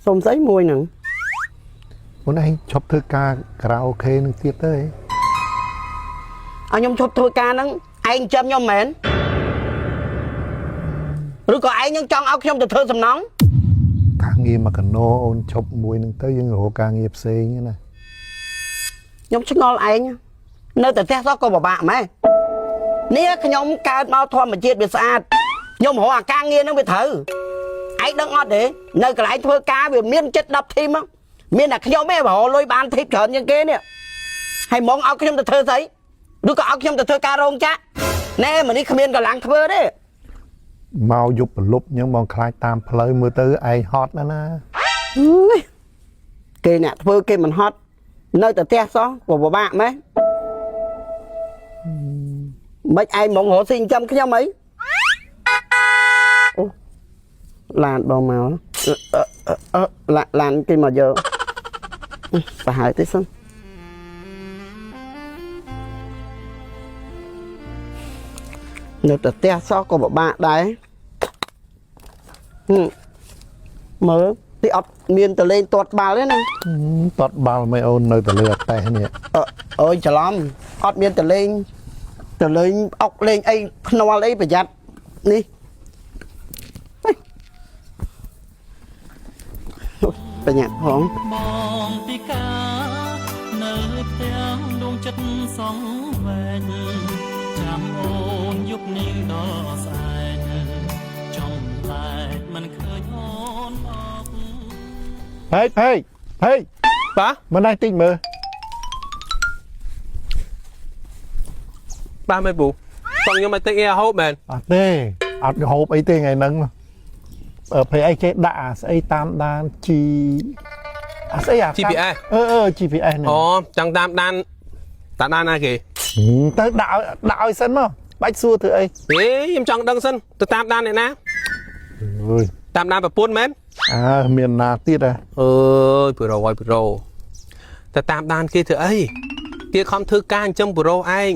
សុំស្អីមួយហ្នឹង អូនឯងឈប់ធ្វើការការ៉ាអូខេនឹងទៀតទៅ ឲ្យខ្ញុំឈប់ធ្វើការហ្នឹងឯងចាំខ្ញុំមែនឬក៏ឯងនឹងចង់ឲ្យខ្ញុំទៅធ្វើសំណង ការងារមកកណោអូនឈប់មួយនឹងទៅយើងរកការងារផ្សេងណា ខ្ញុំឆ្ងល់ឯងនៅតែផ្ទះសោះក៏ពិបាកម៉េះនេះខ្ញុំកើតមកធម្មជាតិវាស្អាតខ្ញុំរកអាការងារហ្នឹងវាត្រូវឯងដឹងអត់ទេនៅកន្លែងធ្វើការវាមានចិត្ត10ធីមហ្នឹងមានតែខ្ញុំទេរកលុយបានធីបច្រើនជាងគេនេះហើយហ្មងឲ្យខ្ញុំទៅធ្វើស្អីឬក៏ឲ្យខ្ញុំទៅធ្វើការរោងចក្រណែម្នេះគ្មានកម្លាំងធ្វើទេ មកយប់ប្រលប់អញ្ចឹងបងខ្លាចតាមផ្លូវមើលទៅឯងហត់ណាស់ណា អើយគេអ្នកធ្វើគេមិនហត់នៅតែផ្ទះសោះក៏ពិបាកម៉េះមិនឯងហ្មងរកស៊ីចិញ្ចឹមខ្ញុំអីអូឡានបងមកអឺអឺអឺឡាឡានគេមកយកប្រហែលទេសិននៅតែផ្ទះសោះក៏ពិបាកដែរហឹមមើលទីអត់មានតលេងទាត់បាល់ទេណា តត់បាល់មិនអូននៅតែលើអតេះនេះ អឺអើយច្រឡំអត់មានតលេងតលេងអុកលេងអីភ្នាល់អីប្រយ័ត្ននេះហេប្រញាប់ផង បងពីការនៅផ្ទាំងដួងចិត្តសងវែងចាំអូនយប់នេះដល់ស្អែកចង់តែមិនឃើញអូនមក ហេហេហេ បាទ មិនដែរតិចមើល បាទមែនពូចង់ខ្ញុំឲ្យតិចអីឲ្យហូបមែន អត់ទេអត់ហូបអីទេថ្ងៃហ្នឹងអឺភ័យអីគេដាក់អាស្អីតាមដាន G អាស្អីអា GPS អឺអឺ GPS ហ្នឹង អូចង់តាមដានតាមដានណាគេ ទៅដាក់ឲ្យដាក់ឲ្យសិនមកបាច់សួរធ្វើអី ហេខ្ញុំចង់ដឹងសិនទៅតាមដានអ្នកណា អើយ តាមដានប្រពន្ធមែន អើមានណាទៀតហ៎ អើយប្រូអើយប្រូទៅតាមដានគេធ្វើអីគេខំធ្វើការចិញ្ចឹមប្រូឯង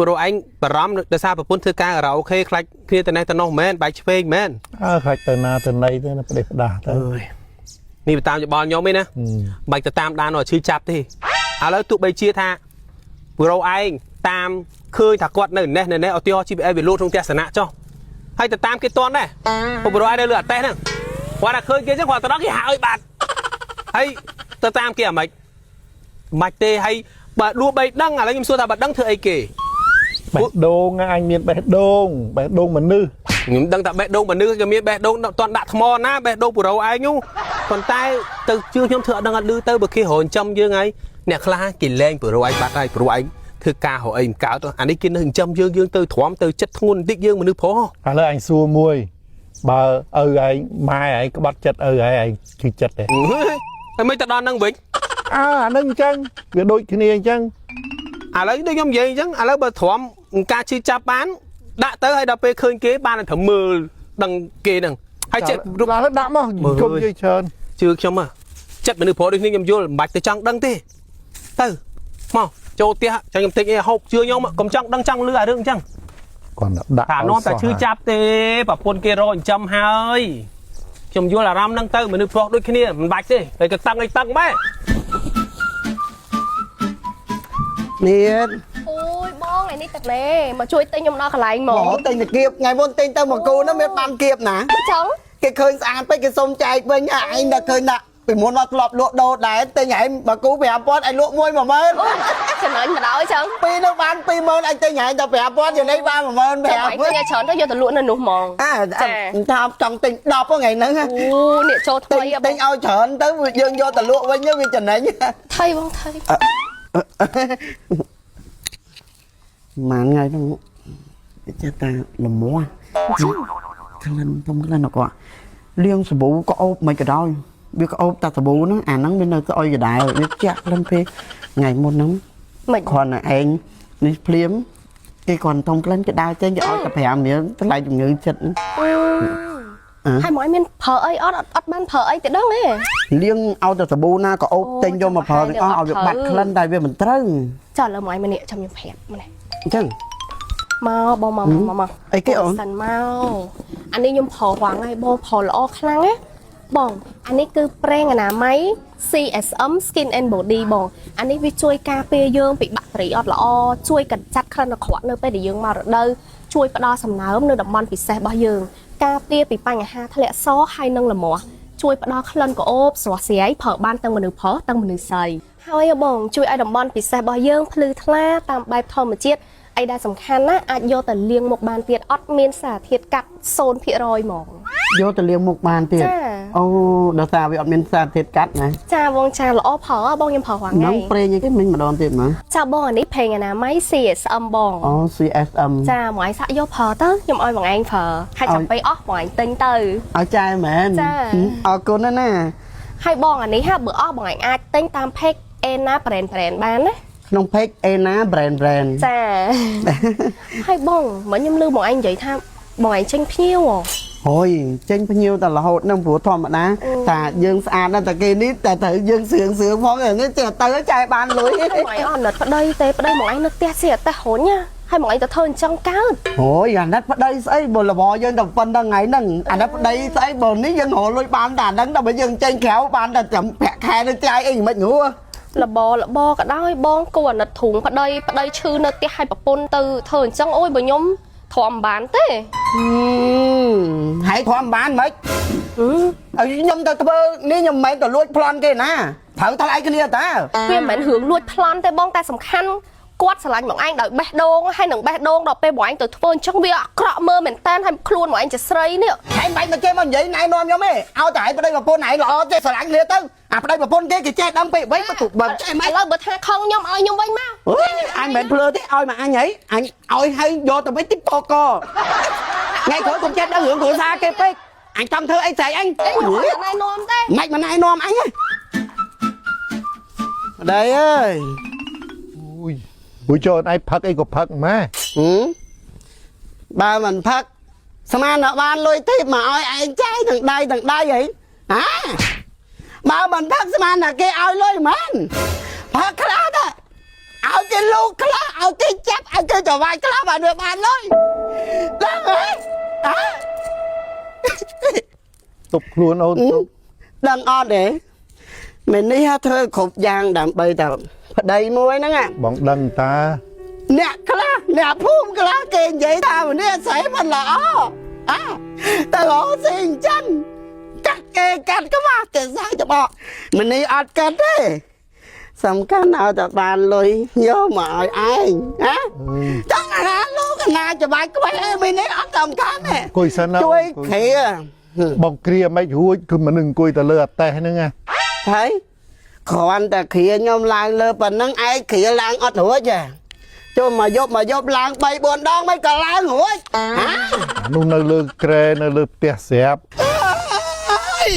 ប្រូឯងបារម្ភដោយសារប្រពន្ធធ្វើការការ៉ាអូខេខ្លាចគ្នាទៅនេះទៅនោះមែនបែកឆ្វេងមែន អើខ្លាចទៅណាទៅណីទៅណាប្រទេសផ្ដាស់ទៅ អើយនេះទៅតាមយោបល់ខ្ញុំឯណា បាច់ទៅតាមដានដល់ឈឺចាប់ទេឥឡូវទោះបីជាថាប្រូឯងតាមឃើញថាគាត់នៅនេះនៅនេះឧទាហរណ៍ GPS វាលោតក្នុងទស្សនៈចុះហើយទៅតាមគេតន់ដែរព្រោះប្រូឯងនៅលើអតេះហ្នឹងគាត់តែឃើញគេចឹងគាត់ទៅដល់គេហាក់ឲ្យបាត់ហើយទៅតាមគេអាម៉េចមិនទេហើយបើដួបីដឹងឥឡូវខ្ញុំសួរថាបើដឹងធ្វើអីគេ បេះដូងអញមានបេះដូងបេះដូងមនុស្ស ខ្ញុំដឹងថាបេះដូងមនុស្សក៏មានបេះដូងតន់ដាក់ថ្មណាបេះដូងប្រូឯងនោះប៉ុន្តែទៅជឿខ្ញុំធ្វើអត់ដឹងអត់លឺទៅបើគេរកចំយើងហើយអ្នកខ្លះគេលែងប្រូឯងបាត់ហើយប្រូឯងធ្វើការរកអីមិនកើតអានេះគេនៅចិញ្ចឹមយើងយើងទៅទ្រាំទៅចិត្តធ្ងន់បន្តិចយើងមនុស្សប្រុស ឥឡូវអញសួរមួយបើឪឯងម៉ែឯងក្បត់ចិត្តឪឯងឯងឈឺចិត្តទេ ហើយមិនទៅដល់ហ្នឹងវិញ អើអានឹងអញ្ចឹងវាដូចគ្នាអញ្ចឹង ឥឡូវដូចខ្ញុំនិយាយអញ្ចឹងឥឡូវបើទ្រាំការឈឺចាប់បានដាក់ទៅហើយដល់ពេលឃើញគេបានតែត្រឹមមើលដឹងគេហ្នឹងហើយចិត្ត រូបឡើងដាក់មកជុំនិយាយច្រើន ជឿខ្ញុំហ៎ចិត្តមនុស្សប្រុសដូចនេះខ្ញុំយល់មិនបាច់ទៅចង់ដឹងទេទៅមកចូលផ្ទះចាំខ្ញុំទិញអីឲ្យហូបជឿខ្ញុំកុំចង់ដឹងចង់លឺអារឿងអញ្ចឹង គាត់ដាក់ ថានាំតែឈឺចាប់ទេប្រពន្ធគេរកចិញ្ចឹមហើយខ្ញុំយល់អារម្មណ៍ហ្នឹងទៅមនុស្សប្រុសដូចគ្នាមិនបាច់ទេហើយក៏តឹងឲ្យតឹងម៉ែ នេះ អូយបងឯនេះទឹកណែមកជួយទិញខ្ញុំដល់កន្លែងហ្មង មកទិញតែគៀបថ្ងៃមុនទិញទៅមកគូហ្នឹងមានបានគៀបណា ចង់ គេឃើញស្អាតពេកគេសុំចែកវិញអាឯងដល់ឃើញដាក់ពីមុនមកធ្លាប់លក់ដូរដែរទិញឯងមកគូ5000ឯងលក់មួយ10000 អូយចំណេញមកដល់ចឹង ពីរនោះបាន20000ឯងទិញឯងតែ5000យ៉ាងនេះបាន15000 ចាំឯងទិញឲ្យច្រើនទៅយកទៅលក់នៅនោះហ្មង អាថាចង់ទិញ10ថ្ងៃហ្នឹង អូនេះចូលថ្ ទិញ មីហ៎ប ទិញ ង ឲ្យច្រើនទៅយើងយកទៅលក់វិញវាចំណេញ ថៃបងថៃ ម៉ានថ្ងៃហ្នឹងចេះតែលមាស់ក្លិនធំក្លិនអកលាងសាប៊ូក៏អូបមិនក៏ដោយវាក៏អូបតែសាប៊ូហ្នឹងអាហ្នឹងវានៅស្អុយកដែលវាចាក់ក្លិនពេកថ្ងៃមុនហ្នឹង មិន គ្រាន់តែឯងនេះភ្លាមគេគ្រាន់ធំក្លិនគេដើរចេញគេឲ្យតែ5រៀលថ្លៃជំងឺចិត្តហ្នឹង ហើយមកឯងមានប្រើអីអត់អត់បានប្រើអីទេដឹងទេ លាងឲ្យតែសាប៊ូណាក៏អូបទិញយកមកប្រើទាំងអស់ឲ្យវាបាត់ក្លិនតែវាមិនត្រូវ ចុះឥឡូវមកឯងម្នាក់ចាំខ្ញុំប្រាប់ម្នាក់ អញ្ចឹង មកបងមកមកមក អីគេអូន សិនមកអានេះខ្ញុំប្រើរងហើយបងប្រើល្អខ្លាំងណា បងអានេះគឺប្រេងអនាម័យ CSM Skin and Body បងអានេះវាជួយការពារយើងពីបាក់តេរីអត់ល្អជួយកម្ចាត់ក្លិនអាក្រក់នៅពេលដែលយើងមករដូវជួយផ្ដល់សំណើមនៅតំបន់ពិសេសរបស់យើងការពារពីបញ្ហាធ្លាក់សហើយនិងលមាស់ជួយផ្ដល់ក្លិនក្រអូបស្រស់ស្រាយប្រើបានទាំងមនុស្សប្រុសទាំងមនុស្សស្រីហើយបងជួយឲ្យតំបន់ពិសេសរបស់យើងភ្លឺថ្លាតាមបែបធម្មជាតិអីដែលសំខាន់ណាអាចយកទៅលាងមុខបានទៀតអត់មានសារធាតុកាត់0%ហ្មង យកទៅលាងមុខបានទៀត ចា អូដល់សារវាអត់មានសារធាតុកាត់ណា ចាបងចាល្អប្រើបងខ្ញុំប្រើរាល់ថ្ងៃ ហ្នឹងប្រេងអីគេមិញម្ដងទៀតមើល ចាបងអានេះប្រេងអនាម័យ CSM បង អូ CSM ចាមួយឯងសាក់យកប្រើទៅខ្ញុំឲ្យបងឯងប្រើហើយចាំពេលអស់បងឯងទិញទៅ ឲ្យចាយមែន ចា អរគុណណាស់ណា ហើយបងអានេះហាបើអស់បងឯងអាចទិញតាម page Ena Brand Brand បានណា ក្នុង page Ena Brand Brand ចាហើយបងមិញខ្ញុំឮបងឯងនិយាយថាបងឯងចេញភ្ញៀវហ៎ ហុយចេញភ្ញៀវតែរហូតហ្នឹងព្រោះធម្មតាតាយើងស្អាតណាស់តែគេនេះតែត្រូវយើងសឿងសឿងផងនេះចេះទៅចាយបានលុយ ហើយបងឯងអត់អាណិតប្តីទេប្តីបងឯងនៅផ្ទះស៊ីអត់ទេរុញណាហើយបងឯងទៅធ្វើអញ្ចឹងកើត អូយអាណិតប្តីស្អីបើលបយើងតែប៉ុណ្្នឹងថ្ងៃហ្នឹងអាណិតប្តីស្អីបើនេះយើងរកលុយបានតែអាហ្នឹងតែបើយើងចេញក្រៅបានតែចាំប្រាក់ខែនឹងចាយអីមិនហួ លបលបក៏ដោយបងគួរអាណិតទ្រូងប្តីប្តីឈឺនៅផ្ទះឲ្យប្រពន្ធទៅធ្វើអញ្ចឹងអូយបើខ្ញុំទ្រាំមិនបានទេ ហើយទ្រាំបានមិន ហឹម ឲ្យខ្ញុំទៅធ្វើនេះខ្ញុំមិនមែនទៅលួចប្លន់គេណាត្រូវថ្លៃគ្នាតា វាមិនមែនរឿងលួចប្លន់ទេបងតែសំខាន់គាត់ស្រឡាញ់បងឯងដោយបេះដូងហើយនឹងបេះដូងដល់ពេលបងឯងទៅធ្វើអញ្ចឹងវាអាក្រក់មើលមែនតើហើយខ្លួនបងឯងជាស្រីនេះ ហើយមិនបាច់មកគេមកនិយាយណែនាំខ្ញុំទេឲ្យតែឲ្យប្តីប្រពន្ធឯងល្អចេះស្រឡាញ់គ្នាទៅអាប្តីប្រពន្ធគេគេចេះដឹងពេលវិញបើបើចេះមិន ឥឡូវបើថាខឹងខ្ញុំឲ្យខ្ញុំវិញមក អើយអញមិនមែនភ្លើទេឲ្យមកអញហីអញឲ្យឲ្យយកទៅវិញទីពកថ្ងៃក្រោយកុំចេះដឹងរឿងគ្រួសារគេពេកអញចង់ធ្វើអីស្រែកអញ អីខ្ញុំអត់ណែនាំទេ មិនមកណែនាំអញហ៎ប្តីអើយ អូយអូយចូលឯងផឹកអីក៏ផឹកម៉ែ ហឹមបើមិនផឹកស្មានតែបានលុយធីបមកឲ្យឯងចាយទាំងដៃទាំងដៃហីហាបើមិនផឹកស្មានតែគេឲ្យលុយមិនផឹកខ្លះទៅឲ្យគេលូកខ្លះឲ្យគេចាប់ឲ្យគេចវាយខ្លះបានវាបានលុយដឹងហ៎ហ៎ ទប់ខ្លួនអូនទប់ ដឹងអត់ទេមែននេះហ่าធ្វើគ្រប់យ៉ាងដើម្បីតែប្តីមួយហ្នឹងហ่ะ បងដឹងតា អ្នកខ្លះអ្នកភូមិខ្លះគេនិយាយថាម្នាក់ស្រីមិនល្អអាតែរកស៊ីអញ្ចឹងកាត់គេកាត់ក្បាលគេសាច្បកម្នេះអត់កាត់ទេសំខាន់ឲ្យតែបានលុយយកមកឲ្យឯងហ៎ចង់អាណាលោកអាណាច្បាច់ក្បេះអីមីនេះអត់សំខាន់ទេ អង្គុយសិនណា ជួយ អង្គុយ គ្រា បងគ្រាមិនរួចគឺមនុស្សអង្គុយទៅលើអាតេះហ្នឹងណា ហើយគ្រាន់តែគ្រាខ្ញុំឡើងលើប៉ុណ្ណឹងឯងគ្រាឡើងអត់រួចទេចូលមកយប់មកយប់ឡើង3 4ដងមិនក៏ឡើងរួចហា នោះនៅលើក្រែនៅលើផ្ទះស្រាប់ អើយ